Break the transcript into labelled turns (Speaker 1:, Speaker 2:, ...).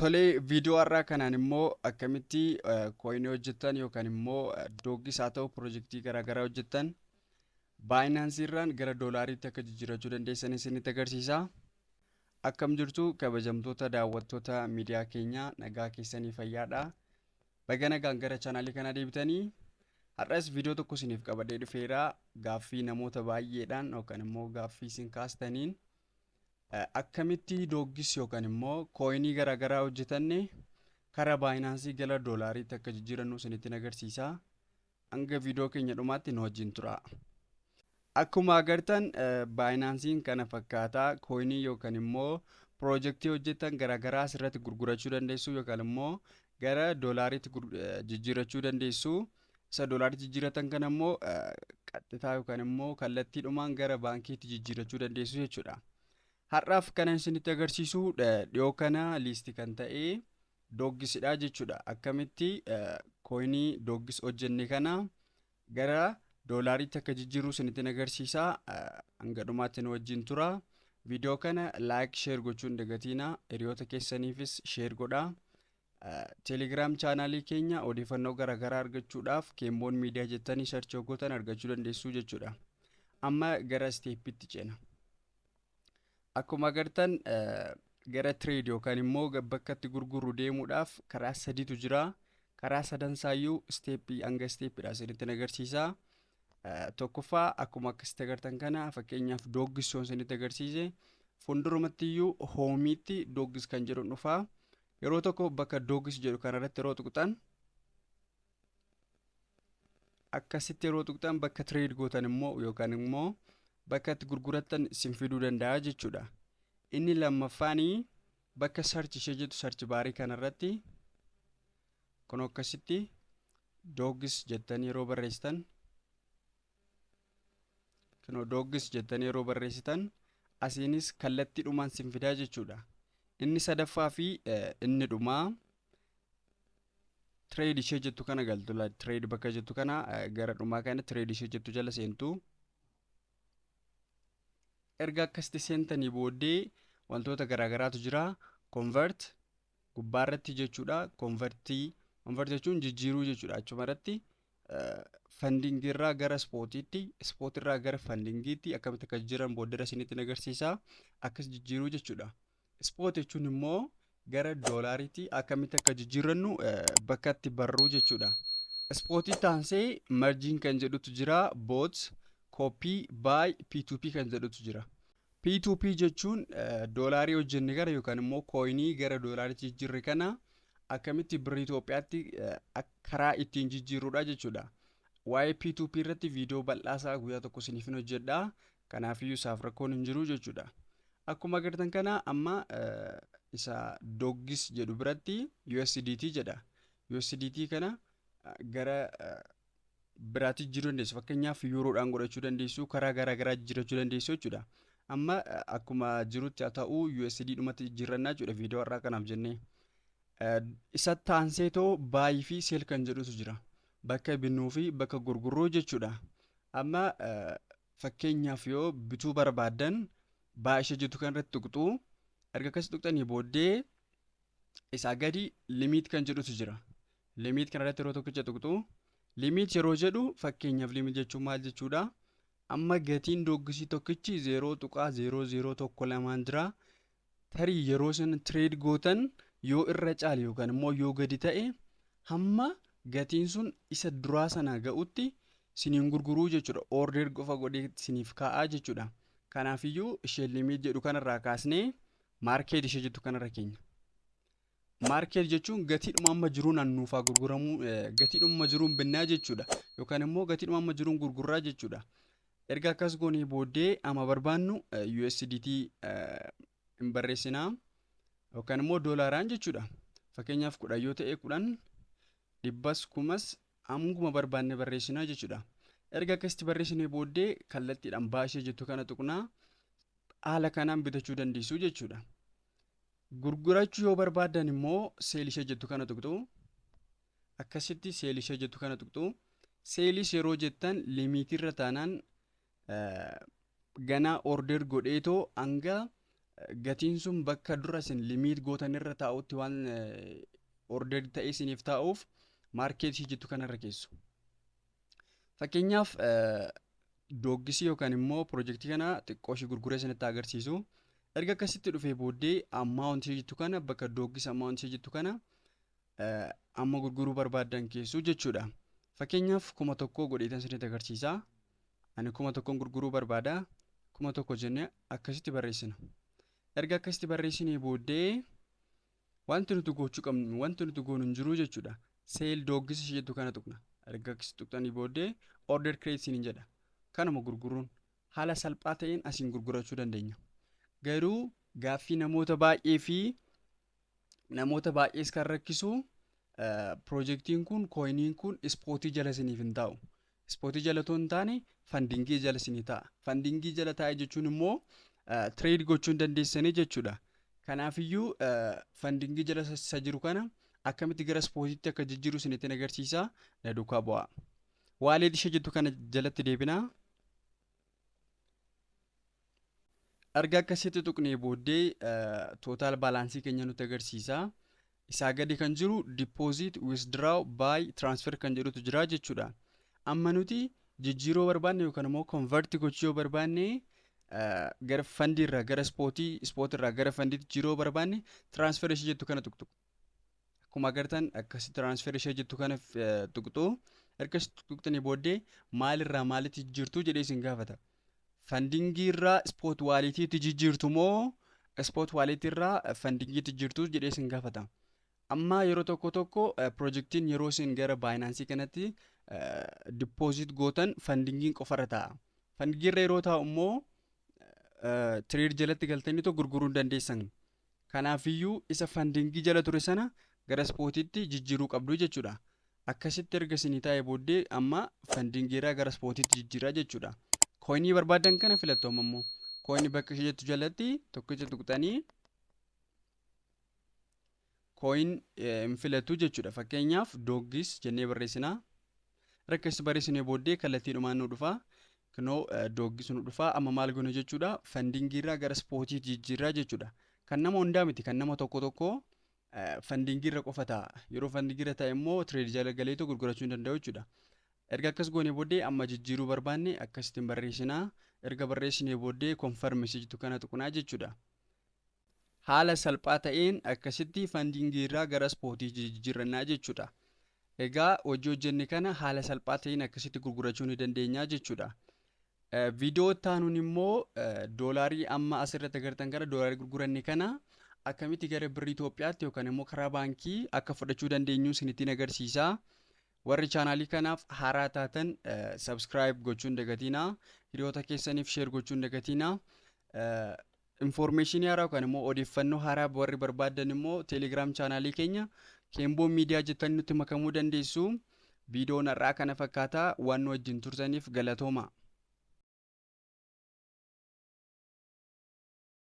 Speaker 1: Tolee, viidiyoo har'aa kanaan immoo akkamitti coinii hojjettan yookaan immoo Dogs haa ta'u piroojeektii garaagaraa hojjettan Binance irraan gara doolaariitti akka jijjiirrachuu dandeessan isinitti agarsiisa. Akkam jirtu, kabajamtoota daawwattoota miidiyaa keenyaa? Nagaa keessanii, fayyaadha. Baga nagaan gara chaanaalii kanaa deebitanii. Har'as viidiyoo tokko isiniif qabadhee dhufeera. Gaaffii namoota baay'eedhaan yookaan immoo gaaffii isin kaastaniin, akkamitti Dogs yookaan immoo coinii garaagaraa hojjetanne karaa Binance gara doolaariitti akka jijjiirannu isinitti agarsiisa. Hanga viidiyoo keenya dhumaatti nu wajjin tura. Akkuma agartan, Binanceiin kana fakkaataa. Coinii yookaan immoo piroojeektii hojjetan garaagaraa asirratti gurgurachuu dandeessu yookaan immoo gara doolaariitti jijjiirachuu dandeessu. Isa doolaariitti jijjiiratan kana immoo qaxxitaa yookaan immoo kallattiidhumaan gara baankiitti jijjiirachuu dandeessu jechuudha. Har'aaf kana isinitti agarsiisu dhiyoo kana list kan ta'e Dogsidha jechuudha. Akkamitti coinii Dogs hojjenne kana gara doolaariitti akka jijjiirru isinitti agarsiisa. Hanga dhumaatti nu wajjin tura. Viidiyoo kana like, share gochuun dagatiina. Hiriyoota keessaniifis share godhaa. Telegram chaanaalii keenya odeeffannoo garaagaraa argachuudhaaf Keemboon Miidiyaa jettanii search gootan argachuu dandeessu jechuudha. Amma gara stepitti ceena. Akkuma agartan, gara trade yookaan immoo bakka itti gurgurru deemuudhaaf karaa sadiitu jira. Karaa sadansaayyuu stepii hanga stepiidha isinitti agarsiisa. Tokkoffaa, akkuma akkasitti agartan kana, fakkeenyaaf Dogs yoon isinitti agarsiise, fuuldurumatti iyyuu homeitti Dogs kan jedhu dhufa. Yeroo tokko bakka Dogs jedhu kanarratti yeroo tuqxan, akkasitti yeroo tuqxan, bakka trade gootan immoo yookaan immoo bakka itti gurgurattan isin fiduu danda'a jechuudha. Inni lammaffaanii bakka search ishee jettu, search barii kanarratti kun akkasitti Dogs jettanii yeroo barreessitan, kunoo Dogs jettanii yeroo barreessitan, asiinis kallattiidhumaan sin fidaa jechuudha. Inni sadaffaa fi inni dhumaa trade ishee jettu kana galtu. Trade bakka jettu kana, gara dhumaa kana trade ishee jettu jala seentu. Erga akkasitti seentanii booddee wantoota garaagaraatu jira. Convert gubbaarratti jechuudha. Convertii, convert jechuun jijjiiruu jechuudha. Achuma irratti funding irraa gara spotiitti, spot irraa gara fundingiitti akkamitti akka jijjiiran booddee isinitti agarsiisa. Akkas jijjiiruu jechuudha. Spot jechuun immoo gara doolaariitti akkamitti akka jijjiirannu bakka itti barruu jechuudha. Spotii taansee margin kan jedhutu jira. Bot, copy, buy, P2P kan jedhutu jira. P2P jechuun doolaarii hojjenne gara yookaan immoo coinii gara doolaariitti jijjiirre kana akkamitti birrii Itoophiyaatti karaa ittiin jijjiirrudha jechuudha. Waa'ee P2P irratti viidiyoo bal'aasaa guyyaa tokko isiniif hin hojjedha. Kanaafiyyuu isaaf rakkoon hin jiru jechuudha. Akkuma agartan kana, amma isa Dogs jedhu biratti USDT jedha. USDT kana gara biraatti jijjiiruu dandeessu. Fakkeenyaaf yuuroodhaan godhachuu dandeessu, karaa garaa garaa jijjiirachuu dandeessu jechuudha. Amma akkuma jirutti haa ta'u, USD dhumatti jijjiirrannaa jechuudha viidiyoo har'aa kanaaf jennee. Isa taanseetoo buy fi sell kan jedhutu jira. Bakka binnuu fi bakka gurgurruu jechuudha. Amma fakkeenyaaf yoo bituu barbaaddan, buy ishee jettu kan irratti tuqxu. Erga akkas tuqxanii booddee isaa gadi limit kan jedhutu jira. Limit kana irratti yeroo tokkicha tuqxu. Limit yeroo jedhu, fakkeenyaaf limit jechuun maal jechuudha? Amma gatiin Dogsii tokkichi 0.0012n jira. Tarii yeroo isin trade gootan yoo irra caale yookaan immoo yoo gadi ta'e, hamma gatiin sun isa duraa sana ga'utti siniin gurguruu jechuudha. Order qofa godhee siniif kaa'aa jechuudha. Kanaafiyyuu ishee limit jedhu kanarraa kaasnee market ishee jettu kanarra keenya. Market jechuun gatiidhuma amma jiruun annuufaa gurguramuu, gatiidhuma jiruun binnaa jechuudha. Yookaan immoo gatiidhuma amma jiruun gurgurraa jechuudha. Erga akkas goonee booddee amma barbaannu USDT hin barreessinaa yookaan immoo doolaaraan jechuudha. Fakkeenyaaf 10 yoo ta'e 10, dhibbas, kumas, hanguma barbaanne barreessinaa jechuudha. Erga akkasitti barreessinee booddee kallattiidhaan buy ishee jettu kana tuqnaa, haala kanaan bitachuu dandeessu jechuudha. Gurgurachuu yoo barbaaddan immoo sell ishee jettu kana tuqxu. Akkasitti sell ishee jettu kana tuqxu. Sellis yeroo jettan limitirra taanaan ganaa order godheetoo hanga Gatiin sun bakka dura isin limit gootan irra taa'utti waan order ta'ee isiniif taa'uuf market ishee jettu kanarra keessu. Fakkeenyaaf, Dogsii yookaan immoo piroojeektii kana xiqqoo ishee gurguree isinitti agarsiisu. Erga akkasitti dhufee booddee amount ishee jettu kana, bakka Dogs amount ishee jettu kana, amma gurguruu barbaaddan keessu jechuudha. Fakkeenyaaf, 1000 godheetan isinitti agarsiisa. Ani 1000n gurguruu barbaada. 1000 jennee akkasitti barreessina. Erga akkasitti barreessinee booddee wanti nuti gochuu qabnu, wanti nuti goonu hin jiru jechuudha. Sell Dogs ishee jettu kana tuqna. Erga akkasitti tuqxanii booddee order create isiniin jedha. Kanuma gurguruun haala salphaa ta'een asiin gurgurachuu dandeenya. Garuu gaaffii namoota baay'ee fi namoota baay'ees kan rakkisu, piroojeektiin kun, coiniin kun spotii jala isiniif hin taa'u. Spotii jala otoo hin taane fundingii jala isinii ta'a. Fundingii jala taa'e jechuun immoo trade gochuu hin dandeessanii jechuudha. Kanaafiyyuu fundingii jala isa jiru kana akkamitti gara spotiitti akka jijjiiru isinitti agarsiisa, na duukaa bu'aa. Wallet ishee jettu kana jalatti deebinaa. Erga akkasitti tuqnee booddee total balanceii keenya nutti agarsiisa. Isaa gadi kan jiru deposit, withdraw, buy, transfer kan jedhutu jira jechuudha. Amma nuti jijjiiruu barbaanne yookaan immoo convert gochuu yoo barbaanne, gara fundii irraa gara spotii, spot irraa gara fundiitti jijjiiruu barbaanne, transfer ishee jettu kana tuqxu. Akkuma agartan akkasi transfer ishee jettu kana tuqxu. Erga tuqxanii booddee maalirraa maalitti jijjiirtu jedhee isin gaafata. Fundingii irraa spot walletiitti jijjiirtu moo spot walletii irraa fundingiitti jijjiirtu jedhee isin gaafata. Amma yeroo tokko tokko piroojeektiin yeroo isin gara Binanceii kanatti deposit gootan fundingiin qofarra taa'a. Fundingii irra yeroo taa'u immoo trade jalatti galtanii gurguruu hin dandeessan. Kanaafiyyuu isa fundingii jala ture sana gara spotiitti jijjiiruu qabdu jechuudha. Akkasitti erga isinii taa'ee booddee amma fundingii irraa gara spotiitti jijjiiraa jechuudha. Coinii barbaadan kana filattu. Amma immoo coinii bakka ishee jettu jalatti tokkicha tuqxanii coin hin filatu jechuudha. Fakkeenyaaf, Dogs jennee barreessinaa. Akkasitti barreessinee booddee kallattiidhumaan nu dhufa. Kunoo Dogs nu dhufa. Amma maal goona jechuudha? Fundingii irraa gara spotiitti jijjiirraa jechuudha. Kan nama hundaa miti, kan nama tokko tokko fundingii irra qofa ta'a. Yeroo fundingii irra ta'e immoo trade jala galeetu gurgurachuu hin danda'u jechuudha. Erga akkas goone booddee amma jijjiiruu barbaanne akkasittiin barreessinaa. Erga barreessinee booddee confirm jettu kana tuqnaa jechuudha. Haala salphaa ta'een akkasitti fundingii irraa gara spotii jijjiirrannaa jechuudha. Egaa hojii hojjenne kana haala salphaa ta'een akkasitti gurgurachuu ni dandeenya jechuudha. Viidiyoo itti immoo doolaarii amma asirratti agartan kana, doolaarii gurguranne kana akkamitti gara birrii Itoophiyaatti yookaan immoo karaa baankii akka fudhachuu dandeenyu isinittiin agarsiisa. Warri chaanaalii kanaaf haaraa taatan subscribe gochuu hin dagatinaa. Hiriyoota keessaniif share gochuu hin dagatinaa. Informationii haaraa yookaan immoo odeeffannoo haaraa warri barbaadan immoo Telegram channelii keenya Keemboo Miidiyaa jettanii nutti makamuu dandeessu. Viidiyoon har'aa kana fakkaata. Waan nu wajjin turtaniif galatooma.